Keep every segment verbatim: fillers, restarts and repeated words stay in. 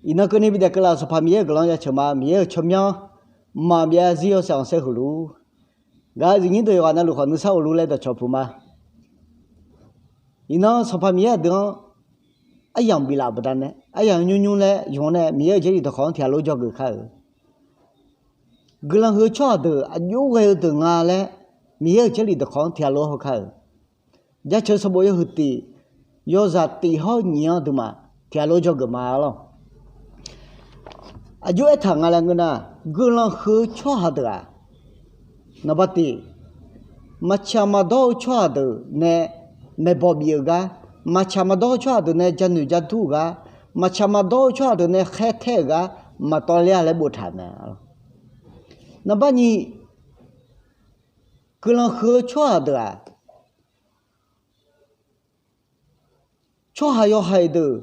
Iqnan keuvni bidaef keuvlaf-euq Sanqpaq Miqyaer-euq guiqlanq-anr jaceuq ma. Miqyaer-euq tsawrmyanr maqbyav zarzir yawshaef khanqsaer huiq luf-ur. Gaq-eu aqyuif nyir deuq yawqghaq navluf khawf nuisar ghofluf laer dawqcawq puq ma. Iqnan Sanqpaq Miqyaer aqdui-anr aryamq biflaf-euq baqdanae, aryamq nymrnymr laer yawq-anr nae Miqyaer-euq Jarlif dawqkawq-anr tiqghaq lof dzawgeuf kar-euq. Guiqlanq huiq-eu tsawrhaq deuq aqjox ghae-eu deuq nga laer Miqyaer-euq Jarlif dawqkawq-anr tiqghaq lof haw kar-euq. Jaceuq sanqbof yawhuiq tif, yawzaq tif hawr-eu nyiq-anr aqduimaf tiqghaq lof dzawgeuf ma lawr. Aqjox aertaq nga laer ngeur nar, guiqlanq huiq-eu tsawrhaq deuq-aq, naqba tif, maqtsaq maqdawr-eu tsawrhaq deuq nae maeqbawq bif-euq gar, maqtsaq maqdawr-eu tsawrhaq deuq nae janoeq jadur-euq gar, maqtsaq maqdawr-eu tsawrhaq deuq nae khaer taer-euq gar maqtawv ler-a laer boftaq-euq mae. Naqba nyiq, guiqlanq huiq-eu tsawrhaq deuq-aq, tsawrhaq yawhaiq deuq,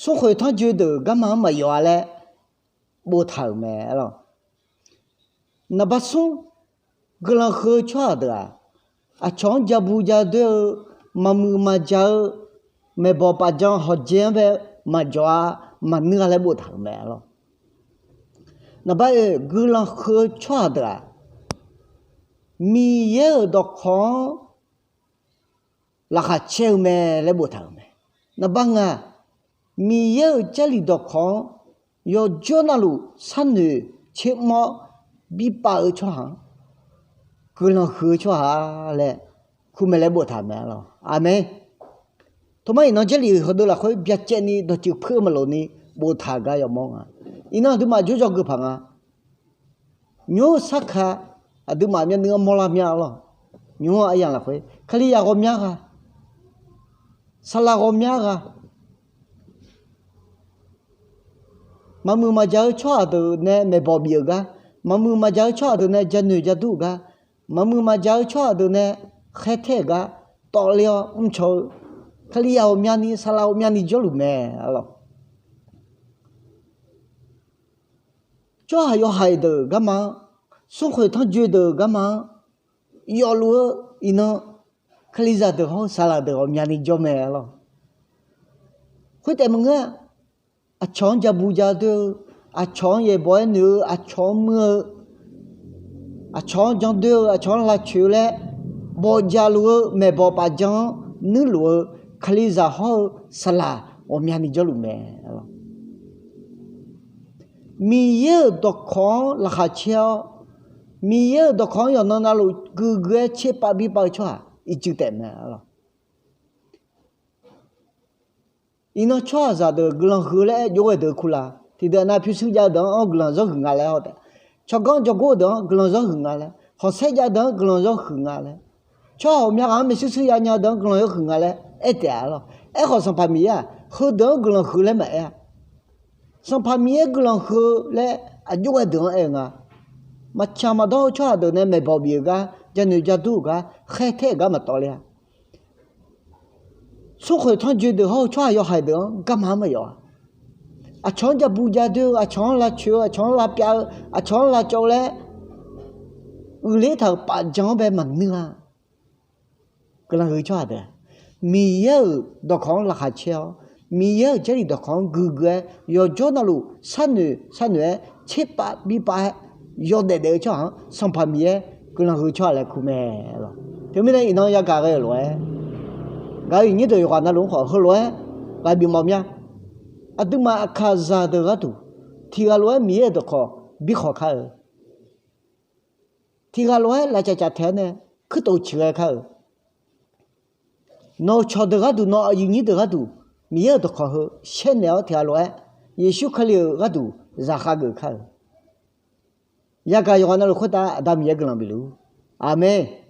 smrkhoeq tanrjoe deuq garma-anr maqyawf-a laer boftaq-euq mae lawr. Naqba smr, guiqlanq huiq-eu tsawrhaq deuq-aq, aqcawq-anr jabu jadoer-eu, maqmuiq maqjaq-eu, maeqbawq pafjan hawqjae-anr bae maqjawf-a, maqnuir-a laer boftaq-euq mae lawr. Naqba oeq, guiqlanq huiq-eu tsawrhaq deuq-aq, Miqyaer-euq dawqkawq-anr laqkhaq caer-eu mae laer boftaq-euq mae. Naqba ngaq, Miqyaer-euq Jarlif dawqkawq-anr yawqjawr navluf sharnoeq tsermawr bipav-eu tsawrhaq-anr guiqlanq huiq-eu tsawrhaq laer kurmae laer boftaq-euq mae lawr. Aqmeq. Tawmar iqnan Jarlif heudeuv lafkhoer byacaevni dawqtsuif puir-eu maqlof ni boftaq-euq gar yawmawr nga. Iqnan aqduimaf jawrjawr gui paq nga. Nymq-mr sarkaq aqduimaf myavnuiv-anr mawrlar mya lawr. Nymq-mr aryamq lafkhoer Kalizaq ghawqmya ghaq, saqlaq ghawqmya ghaq, maqmuiq maqjaq-eu tsawrhaq deuq nae maeqbawq bif-euq gar, maqmuiq maqjaq-eu tsawrhaq deuq nae janoeq jadur-euq gar, maqmuiq maqjaq-eu tsawrhaq deuq nae khaer taer-euq gar tawvler-awr mrcaw-eu Kalizaq ghawqmyani, saqlaq ghawqmyani jawrluf mae lawr. Tsawrhaq yawhaiq deuq garma-anr, smrkhoeq tanrjoe deuq garma-anr yawfluf-eu iqnan Kalizaq deuq hawr-eu saqlaq deuq ghawqmyani jawr mae lawr. Khoertaef maqngeur-a, aqcawq-anr jabu jadoer-eu, aqcawq-anr yaeqbawq-aer noeq-eu, aqcawq-anr muir-eu, aqcawq-anr jandoer-eu, aqcawq-anr lavcoeq-eu laer bawqjaq luf-eu maeqbawq pafjan-anr nuirluf-eu Kalizaq hawr-eu saqlaq ghawqmyani jawrluf mae. Miqyaer-euq dawqkawq-anr laqkhaq caer-awr, Miqyaer-euq dawqkawq-anr yawqnan navluf guiqguiq-aer tserpav bipav-eu tsawrhaq ircuf taef mae lawr. Iqnan tsawrhaqzaq deuq guiqlanq huiq-eu laer jov ghae deuq-eu kurla. Tiqdeuq nav pyurshuir jav-eu deuq-anr guiqlanq zawr huiq nga laer hawtaef, tsawrganr jawrgor-eu deuq-anr guiqlanq zawr huiq nga laer, khanqsaer jav deuq-anr guiqlanq zawr huiq nga laer, tsawrhaq ghawqmya ghaq-anr maershuir shuir ya nya deuq-anr guiqlanq zawr huiq nga laer aer taef-a lawr. Aerkhawf Sanqpaq Miqyaer-aq heudeuq-anr guiqlanq huiq laer maqaer-a. Sanqpaq Miqyaer guiqlanq huiq-eu laer aqjox ghae deuq-anr aer-eu nga. Maqtsaq maqdawr-eu tsawrhaq deuq nae maeqbawq bif-euq gar, janoeq jadur-euq gar, khaer taer-euq gar maqtawv ler-a. Smrkhoeq tanrjoe deuq hawr-eu tsawrhaq yawhaiq deuq-anr garma-anr maqyawf-a. Aqcawq-anr jabu jadoer-eu, aqcawq-anr lavcoeq-eu, aqcawq-anr lavpyav-eu, aqcawq-anr lavcawv-eu laer uiqler taq-euq pafjan-anr bae maqnuir-a. Guiqlanq huiq-eu tsawrhaq deuq-aq, Miqyaer-euq dawqkawq-anr laqkhaq caer-awr, Miqyaer-euq Jarlif dawqkawq-anr guiqguiq-aer yawqjawr navluf sharnoeq sharnoeq-aer tserpav bipav-aer yawdaef daef-eu tsawrhaq-anr Sanqpaq Miqyaer guiqlanq huiq-eu tsawrhaq laer kur mae lawr. Teumirnae iqnan yagaq ghae-euq lof-aer, gaq-eu iqnyir deuq yawqghaq navluf-anr khawf heulof-aer ghaq bifmawf mya. Aqduimaf aqkaqzaq deuq gharduq tiqghaq lof-aer Miqyaer-euq dawqkawq bikhawq kar-eu, tiqghaq lof-aer lafcaf caf taeq-awr nae kuirtof ciqghae kar-euq, nawq-euq cawqdeuq gharduq, nawq-euq aqyuif nyir deuq gharduq, Miqyaer-euq dawqkawq heu shaernaeq-awr tiqghaq lof-aer Yeqsur Kali-euq gharduq zaqkhav geuf kar-euq. Yagaq yawqghaq navluf khoertav Aqda Miqyaer guiqlanq bifluf-ur. Aqmeq.